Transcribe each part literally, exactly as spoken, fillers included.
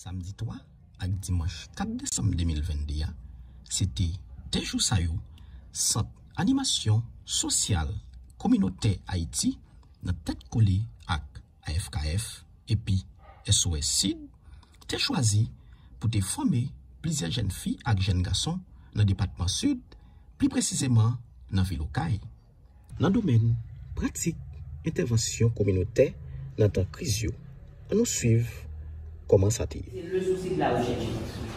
Samdi twa ak dimanch kat desanm de mil venn de a, se te de jou sa yo, Sant Animasyon Sosyal Kominotè Ayiti, nan tèt kole ak A F K F epi S O S Sid, te chwazi pou te fòme plizyè jèn fi ak jèn gason nan depatman Sid, pli presizeman nan vil Okay. Nan domèn pratik entèvansyon kominotè nan tan kriz yo, ann nou swiv kòman sa te ye. Se leson, se de la rechèch.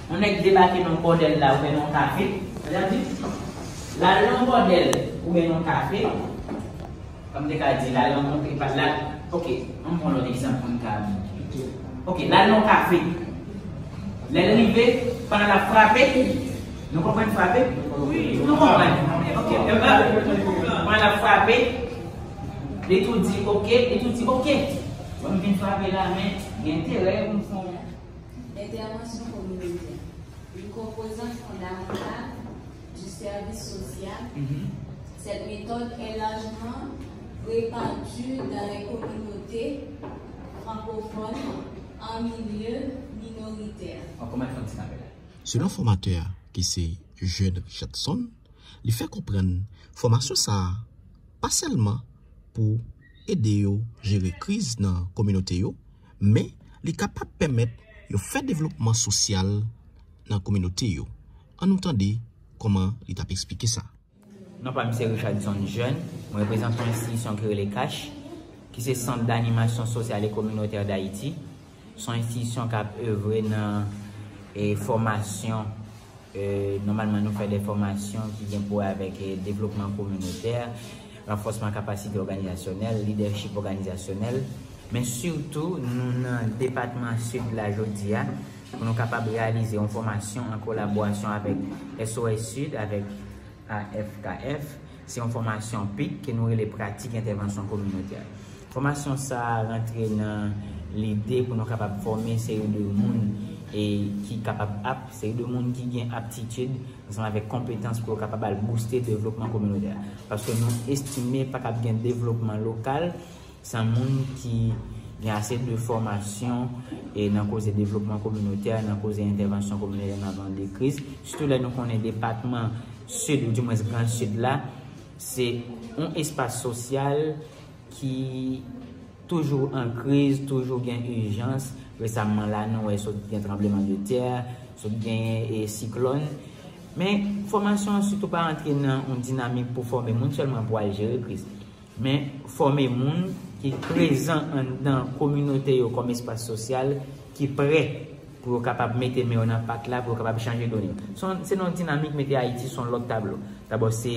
Yon nèg debake nan yon bòdèl la, oubyen nan yon kafe, sa vle di, l al nan yon bòdèl oubyen nan yon kafe, kòm te ka di, l al rankontre pa l la. Ok, ann pran lòt egzanp pou n ka. Ok, l al nan yon kafe. Lè l rive, pandan l ap frape, nou konprann frape? Wi. Nou konprann. Ok, pandan l ap frape, li tou di ok, li tou di ok. Bon, m vin frape la, men gen enterè pou m fè yon. Entèvansyon kominotè. Une composante fondamentale du service social. Mhm. Cette méthode est largement répandue dans les communautés francophones en milieu minoritaire. An kòman fè yon ti rapèl la? Selon fòmatè a, ki se Jeune Richardson, li fè konprann fòmasyon sa a pa sèlman pou ede yo jere kriz nan kominote yo, men li kapab pèmèt yo fè devlopman sosyal nan kominote yo. Ann nou tande kòman li t ap eksplike sa. Non pa m se Richardson Jeune, mwen reprezante yon enstitisyon ki rele CACH, ki se Sant d'Animation Sociale et Communautaire d'Haïti. Se yon enstitisyon k ap evre nan, e, fòmasyon. E, nòmalman, nou fè de fòmasyon ki gen pou wè avèk, e, devlopman kominotè, ranfòsman kapasite òganizasyonèl, lidèchip òganizasyonèl. Men sitou, nou nan depatman Sid la jodi a, pou nou kapab reyalize yon fòmasyon an kolaborasyon avèk S O S Sid, avèk A F K F, se yon fòmasyon pik ke nou rele pratik entèvansyon kominotè. Fòmasyon sa a rantre nan lide pou nou kapab fòme seri de moun e ki kapab ap, seri de moun ki gen aptitid ansanm avèk konpetans pou yo kapab al bouste devlopman kominotè. Paske nou estime pa kab gen devlopman lokal san moun ki gen ase de fòmasyon e nan koze devlopman kominotè, nan koze entèvansyon kominotè nan tan de kriz. Sitou lè nou konnen depatman Sid, oudimwens Gran Sid la, se yon espas sosyal ki toujou an kriz, toujou gen ijans. Resaman la, nou wè sot gen tranblemanntè, sot gen, e, siklòn. Men fòmasyon an sitou pa rantre nan yon dinamik pou fòme moun sèlman pou al jere kriz. Men fòme moun ki prezan anndan kominote yo kòm espas sosyal, ki prè pou yo kapab mete men yo nan pat la, pou yo kapab chanje done yo. Se yon, se nan yon dinamik mete Ayiti sou yon lòt tablo. Dabò, se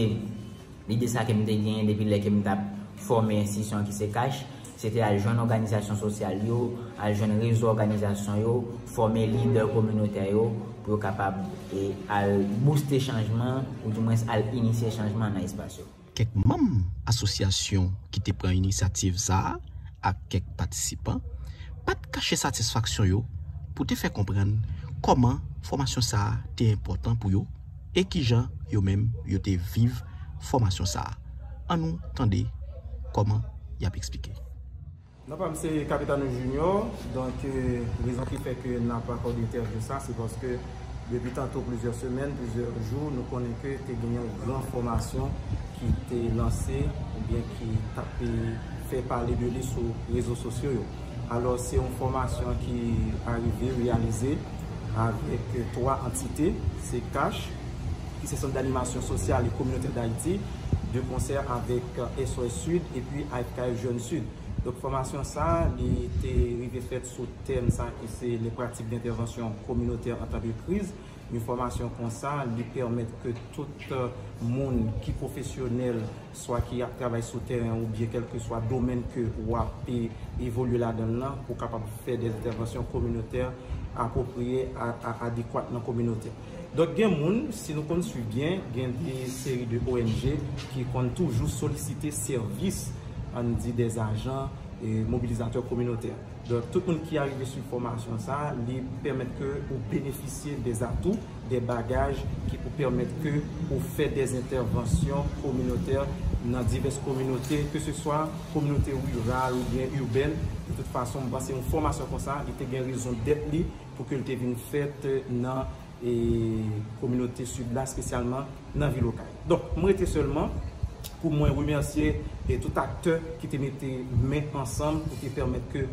lide sa ke m te genyen depi lè ke m t ap fòme enstitisyon ki se CACH, se te al jwenn òganizasyon sosyal yo, al jwenn rezo òganizasyon yo, fòme lidè kominotè yo, pou yo kapab, e, al bouste chanjman, oudimwens al inisye chanjman nan espas yo. Kèk manm asosyasyon ki te pran inisyativ sa a ak kèk patisipan pa t kache satisfaksyon yo pou te fè konprann kòman fòmasyon sa a te enpòtan pou yo e kijan yo menm yo te viv fòmasyon sa a. Ann nou tande kòman y ap eksplike. Non pa m se Capitano Junior, donk, e, rezon ki fè ke n ap akòde entèvyou sa, se paske depi tanto plizyè semèn, plizyè jou, nou konnen ke te gen yon gran fòmasyon ki te lanse oubyen ki t ap, e, fè pale de li sou rezo sosyo yo. Alò, se yon fòmasyon ki arive reyalize avèk twa antite, se CACH, ki se Sant d'Animation Sociale et Communautaire d'Haïti, de konsè avèk S O S Sid epi A F K F Jeunes Sid. Donk, fòmasyon sa a, li te rive fèt sou tèm sa ki se les pratiques d'intervention communautaire en temps de crise. Yon fòmasyon konsa, li pèmèt ke tout, euh, moun ki pwofesyonèl, swa ki ap travay sou teren oubyen kèlkeswa domèn ke w ap, e, evolye ladan l lan, pou w kapab fè de entèvansyon kominotè apwopriye, a, a, adekwat nan kominote. Donk, gen moun, si nou konn swiv byen, gen de seri de O N G ki konn toujou solisite sèvis, ann di, dè ajan, e, mobilizatè kominotè. Donk, tout moun ki arive swiv fòmasyon sa a, li pèmèt ke ou benefisye dè atou, dè bagaj ki pou pèmèt ke ou fè dè entèvansyon kominotè nan divès kominote, ke se swa kominote riral oubyen ibèn. De tout fason, m panse yon fòmasyon konsa, li te gen rezon dèt li pou ke l te vin fèt nan e kominote Sid la, espesyalman nan vil Okay. Donk, m rete sèlman pou mwen remèsye e tout aktè ki te mete men ansanm pou te pèmèt ke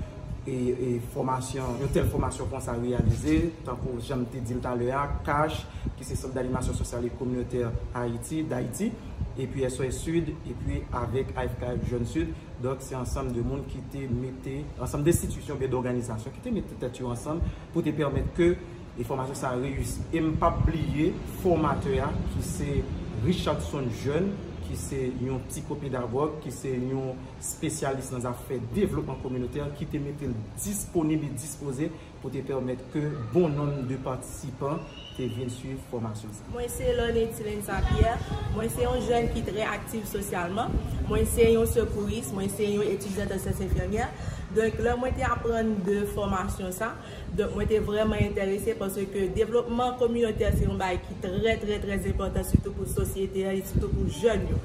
e, e fòmasyon, yon tèl fòmasyon konsa reyalize, tankou jan m te di l talè a, CACH, ki se Sant d'Animasyon Sosyal e Kominotè Ayiti, Dayiti, epi S O S Sud, epi avèk A F K F Jeunes Sud. Donk, se ansanm de moun ki te mete, ansanm de enstitisyon oubyen dòganizasyon ki te mete tèt yo ansanm pou te pèmèt ke e fòmasyon sa a reyisi. E m p ap bliye fòmatè a, ki se Richardson Jeune, ki se yon psikopedagòg, ki se yon espesyalis nan zafè devlopman kominotè, ki te mete l disponib e dispoze pou te pèmèt ke bon nonm de patisipan te vin swiv fòmasyon sa. Mwen se Lorney Tilensa Pierre. Mwen se yon jèn ki trè aktif sosyalman. Mwen se yon sekouris, mwen se yon etidyant an syans enfimyè. Donk, lè mwen te aprann de fòmasyon sa, donk, mwen te vrèman enterese paske devlopman kominotè se yon bagay ki trè, trè, trè enpòtan, sitou pou sosyete a e sitou pou jèn yo.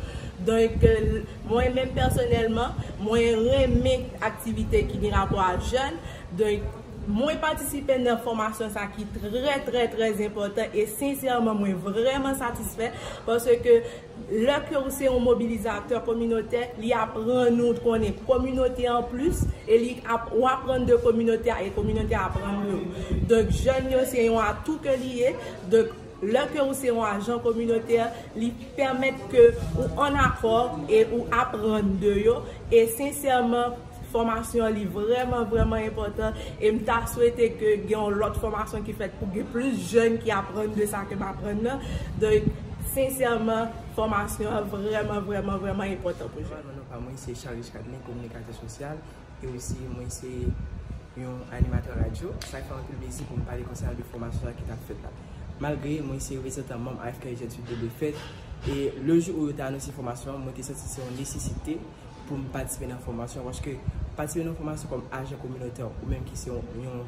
Donk, mwen menm pèsonèlman, mwen renmen aktivite ki gen rapò a jèn. Donk, mwen patisipe nan fòmasyon sa ki trè, trè, trè enpòtan e sensèman, mwen vrèman satisfè paske lè ke ou se yon mobilizatè kominotè, li aprann ou konnen kominote an plis e li ap, ou aprann de kominote a e kominote a aprann de ou. Donk, jèn yo se yon atou ke li ye. Donk, lè ke ou se yon ajan kominotè, li pèmèt ke ou an akò e ou aprann de yo. E sensèman, fòmasyon an li vrèman, vrèman enpòtan. E m ta swete ke gen yon lòt fòmasyon ki fèt pou gen plis jèn ki aprann de sa ke m aprann nan. Donk, sensèman, fòmasyon an vrèman, vrèman, vrèman enpòtan pou jèn. Nòmalman, non pa mwen se Charles Cadlin, kominikatè sosyal, e osi mwen se yon animatè radyo. Sa fè anpil plezi pou m pale konsènan de fòmasyon sa ki t ap fèt la. Malgre mwen se reprezantan manm A F K Jeunes Sud W F, e le jou ou yo te anonse fòmasyon an, mwen te santi se yon nesesite pou m patisipe nan fòmasyon, paske patisipe nan fòmasyon kòm ajan kominotè ou menm ki se yon, yon,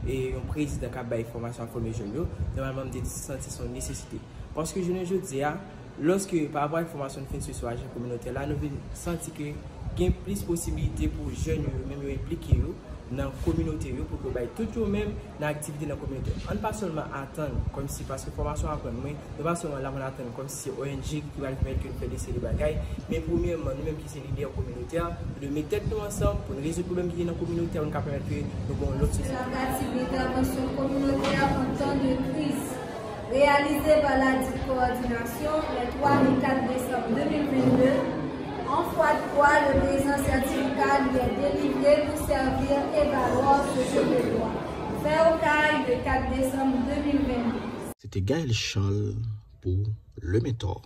e, yon prezidan k ap bay fòmasyon, ap fòme jèn yo, nòmalman m te santi se yon nesesite. Paske jounen jodi a, lòske pa rapò ak fòmasyon n fin swiv sou ajan kominotè la, nou vin santi ke gen plis posibilite pou jèn yo, yo menm yo enplike yo nan kominote yo, pou ke yo bay tout yo menm nan aktivite nan kominote. Ann pa sèlman atann kòmsi, paske fòmasyon aprann mwen, nou pa sèlman la pou n atann kòmsi se O N G ki pral pèmèt ke n fè de seri de bagay, men premyèman, nou menm ki se lidè kominotè, nou dwe met tèt nou ansanm pou n rezoud pwoblèm ki gen nan kominote a, pou n ka pèmèt ke nou gen yon lòt sosyete. La pratique d'intervention communautaire en temps de crise, réalisée par ladite coordination les trois et quatre décembre deux mille vingt-deux. En foi de quoi, le présent certificat lui est délivré pour servir et valoir ce que de droit. Fait au Cayes, le quatre décembre deux mille vingt-deux. Se te Gaël Charles pou Le Mentor.